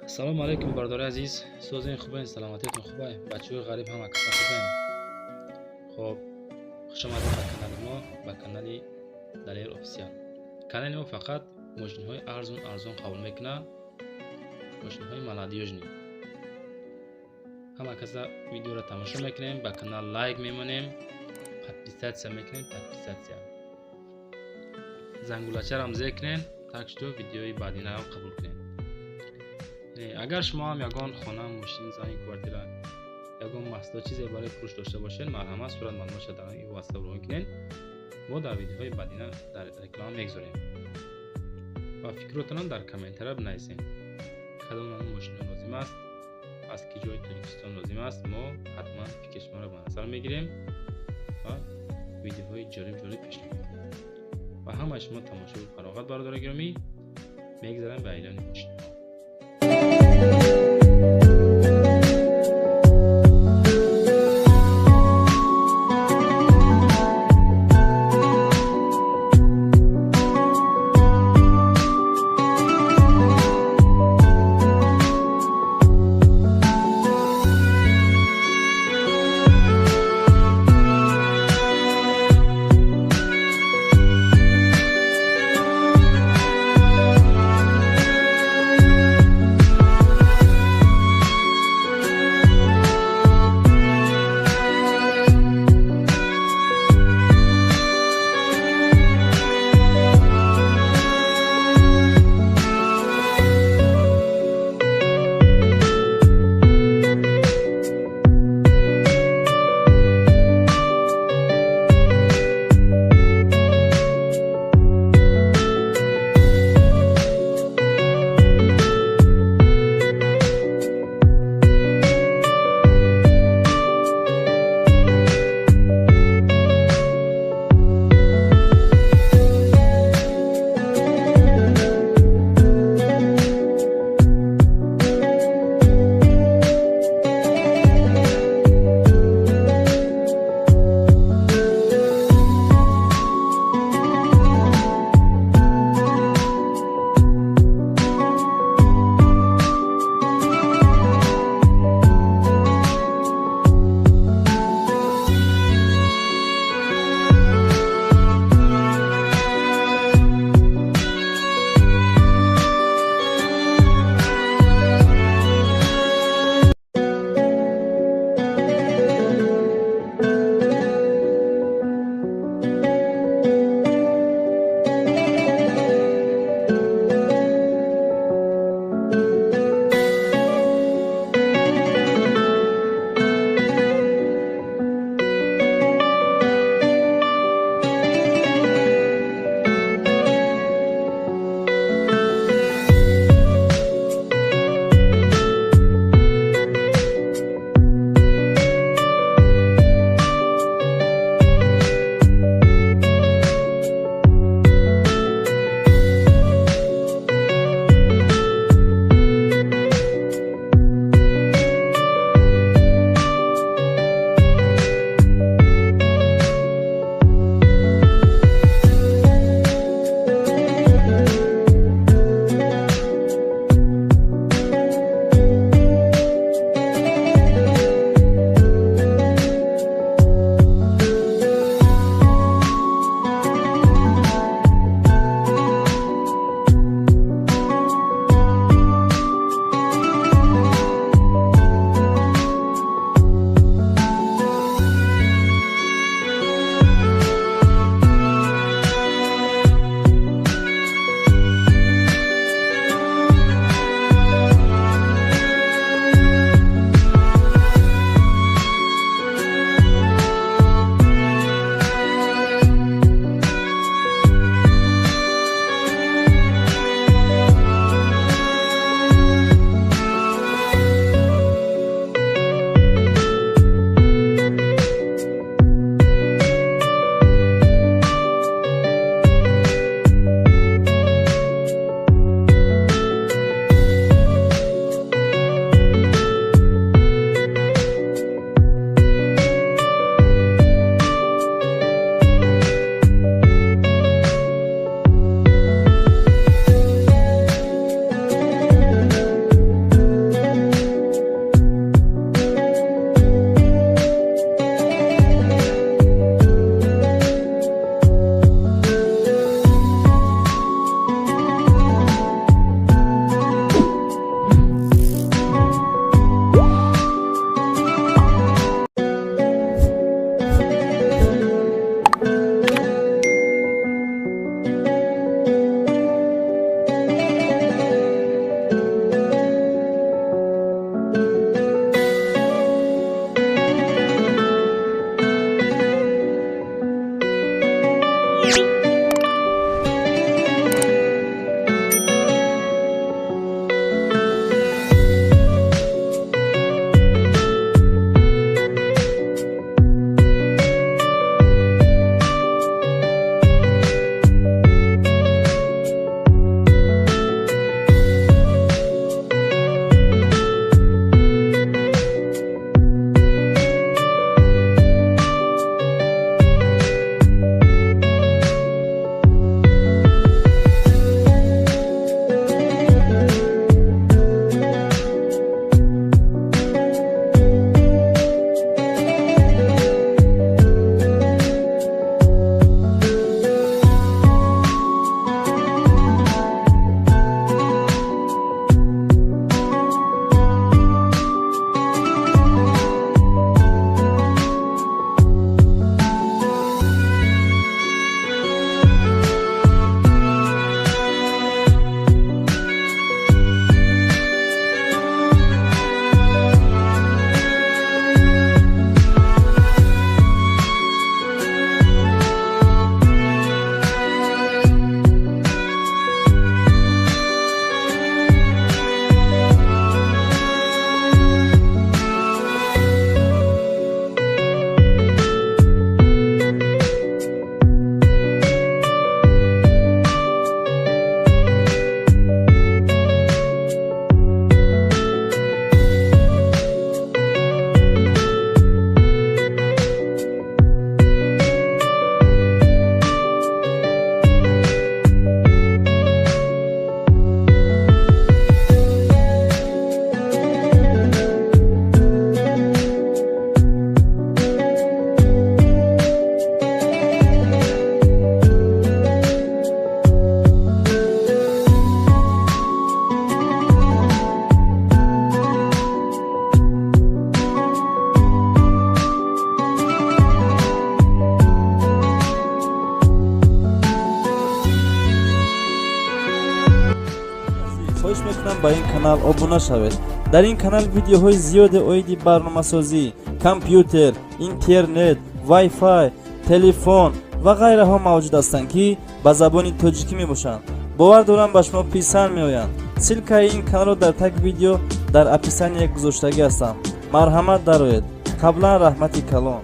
Салом алейкум, бародари азиз. Созен, хубен, саломатиятон хубай, бачаҳои ғариб ҳама каса хубен. Хоб, хуш омадед ба канали мо, ба канали Далер Офисиал. Канали мо фақат мошинҳои арзон арзон қабул мекунад, мошинҳои молодёжный. Ҳама каса видеоро тамошо мекунем, ба канал лайк мемонем, подписаться мекунем, подписаться. Зангулачарам зер кунем, так что видеои баъдинаам қабул кунем. Агар шумо ҳам ягон хона, мошин, замин, квартира, ягон маҳсулот, чизе барои фурӯш дошта бошед, марҳамат, сурат маълумотша дар ин васита равон кунед. Мо дар видеоҳои баъдина дар реклама мегузорем. Ва фикротонам дар комментария бинависед. Кадом намуд мошино лозим аст, аз ки ҷои Тоҷикистон лозим аст, мо ҳатман фикри шуморо ба назар мегирем ва видеоҳои ҷолиб ҷолиб пешниҳод мекунем. Ва ҳамаи шумо тамошои фароғат, бародари гиромӣ, мегзарем ба эълони мошинҳо. Ба ин канал обуна шавед. Дар ин канал видеоҳои зиёде оиди барномасозӣ, компютер, интернет, вай-фай, телефон ва ғайраҳо мавҷуд ҳастанд, ки ба забони тоҷикӣ мебошанд. Бовар дорам, ба шумо писанд меоянд. Ссылкаи ин каналро дар таги видео, дар описание гузоштагӣ ҳастам. Марҳамат, дароед. Қаблан раҳмати калон.